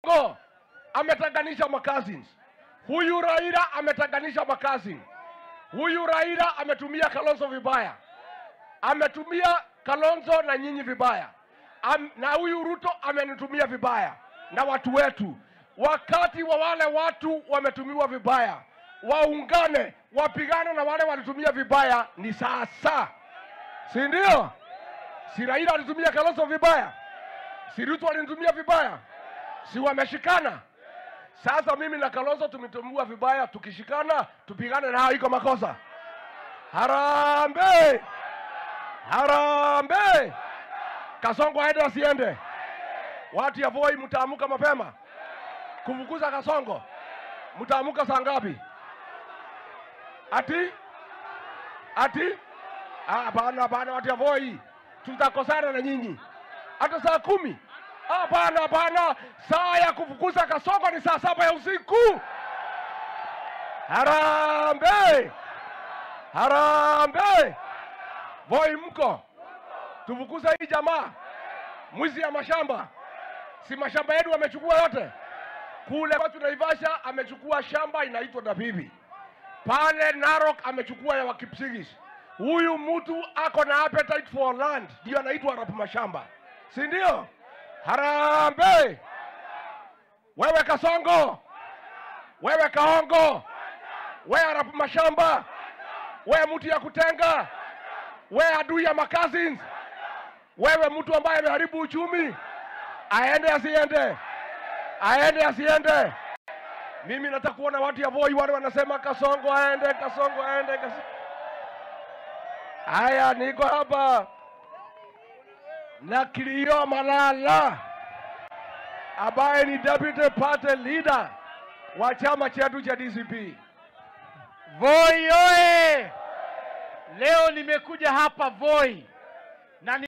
Kasongo ametenganisha macousins. Huyu Raila ametenganisha makazini. Huyu Raila ametumia Kalonzo vibaya, ametumia Kalonzo na nyinyi vibaya. Na huyu Ruto amenitumia vibaya na watu wetu. Wakati wa wale watu wametumiwa vibaya, waungane wapigane na wale walitumia vibaya ni sasa, si ndio? Si Raila alitumia Kalonzo vibaya, si Ruto alinitumia vibaya, si wameshikana? Sasa mimi na Kalonzo tumetumiwa vibaya, tukishikana tupigane na hao, iko makosa? Harambee! Harambee! Kasongo aende asiende? Watu ya Voi mtaamuka mapema kufukuza Kasongo. Mtaamuka saa ngapi? Ati? Ati? Hapana, hapana, watu ya Voi tutakosana na nyinyi hata saa 10. Hapana, hapana, saa ya kufukuza Kasongo ni saa 7 ya usiku. Harambee! Harambee! Voi mko tufukuza hii jamaa mwizi ya mashamba. Si mashamba yetu amechukua yote. Kule watu Naivasha amechukua shamba inaitwa Dabibi. Pale Narok amechukua ya Wakipsigis. Huyu mtu ako na appetite for land, ndio anaitwa Arap Mashamba, si ndio? Harambee! Wewe Kasongo, wewe Kaongo, wewe Arap Mashamba, wewe mtu ya kutenga, wewe adui ya makazins, wewe mtu ambaye ameharibu uchumi, aende asiende? Aende asiende? Mimi nataka kuona watu ya Voi wale wanasema Kasongo aende, Kasongo aende, Kasongo. Haya, niko hapa na Kilio Malala ambaye ni deputy party leader wa chama chetu cha DCP. Voi oye! Leo nimekuja hapa Voi